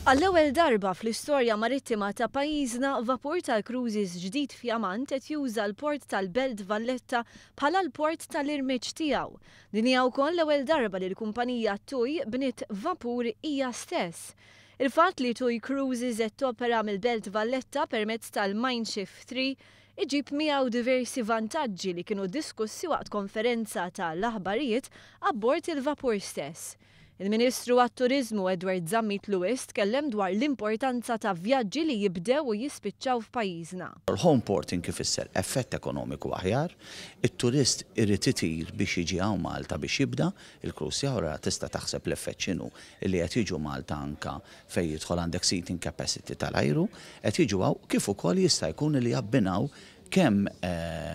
Għall-ewwel darba fl-istorja marittima ta' pajjiżna, vapur tal-cruises ġdid fjamant qed juża l-port tal-Belt Valletta bħala l-port tal-irmiġġ tiegħu. Din hija wkoll l-ewwel darba li l-kumpanija TUI bniet vapur hija stess. Il-fatt li TUI Cruises qed topera mill-Belt Valletta permezz tal-Mein Schiff 3 iġib miegħu diversi vantaġġi li kienu diskussi waqt konferenza tal-aħbarijiet abbord il-vapur stess. Il-Ministru għat-Turiżmu Edward Zammit Lewis tkellem dwar l-importanza ta' vjaġġi li jibdew u jispiċċaw f'pajjiżna. Home porting ifisser effett ekonomiku aħjar, it-turist irid itir biex jiġi hawn Malta biex jibda il-cruise tiegħu. Ra tista' taħseb l-effett x'inhu li qed jiġu Malta anka fejn jidħol għandek seating capacity tal-ajru, qed jiġu hawn kif ukoll jista' jkun li jabbinaw kemm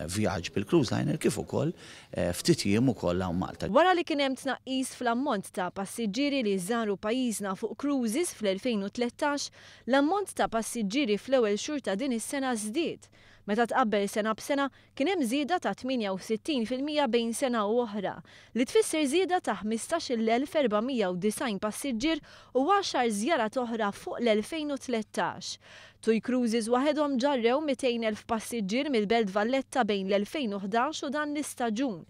vjaġġ bil-cruise liner kif ukoll ftit jiem ukoll hawn Malta. Wara li kien hemm tnaqqis fl-ammont ta' passiġġieri li żaru pajjiżna fuq cruises fl-2013, l-ammont ta' passiġġieri fl-ewwel xhur ta' din is-sena żdied. Meta tqabbel sena b'sena, kien hemm żieda ta' 68% bejn sena u oħra, li tfisser żieda ta' 15,490 passiġġier u 10 żjarat oħra fuq l-2013. TUI Cruises waħedhom ġarrew 200,000 passiġġier mill-Belt Valletta bejn l-2011 u dan l-istaġun.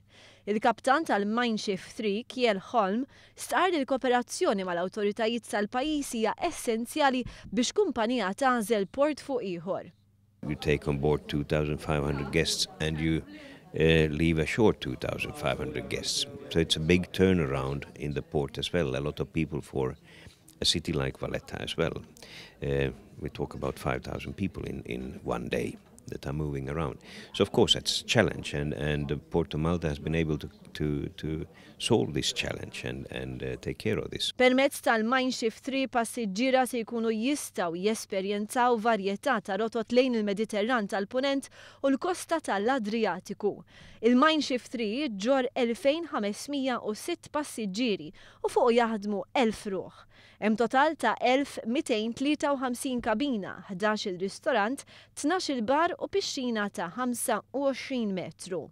Il-kaptan tal-Mein Schiff 3, Kjell Holm, stqarr li l-kooperazzjoni mal-awtoritajiet tal-pajjiż hija essenzjali biex kumpanija tagħżel port fuq ieħor. You take on board 2,500 guests and you leave ashore 2,500 guests. So it's a big turnaround in the port as well. A lot of people for a city like Valletta as well. We talk about 5,000 people in one day that are moving around. So of course that's a challenge, and the Port of Malta has been able to solve this challenge and take care of this. Permezz tal-Mein Schiff 3, passiġġiera se jkunu jistgħu jesperjenzaw varjetà ta' rotot lejn il-Mediterran tal-Punent u l-kosta tal-Adriatiku. Il-Mein Schiff 3 ġorr 2506 passiġġieri u fuq jaħdmu 1000 ruħ. Hemm total ta' 1253 kabina, 11 il-ristorant, 12 bar u pixxina ta' 25 metru.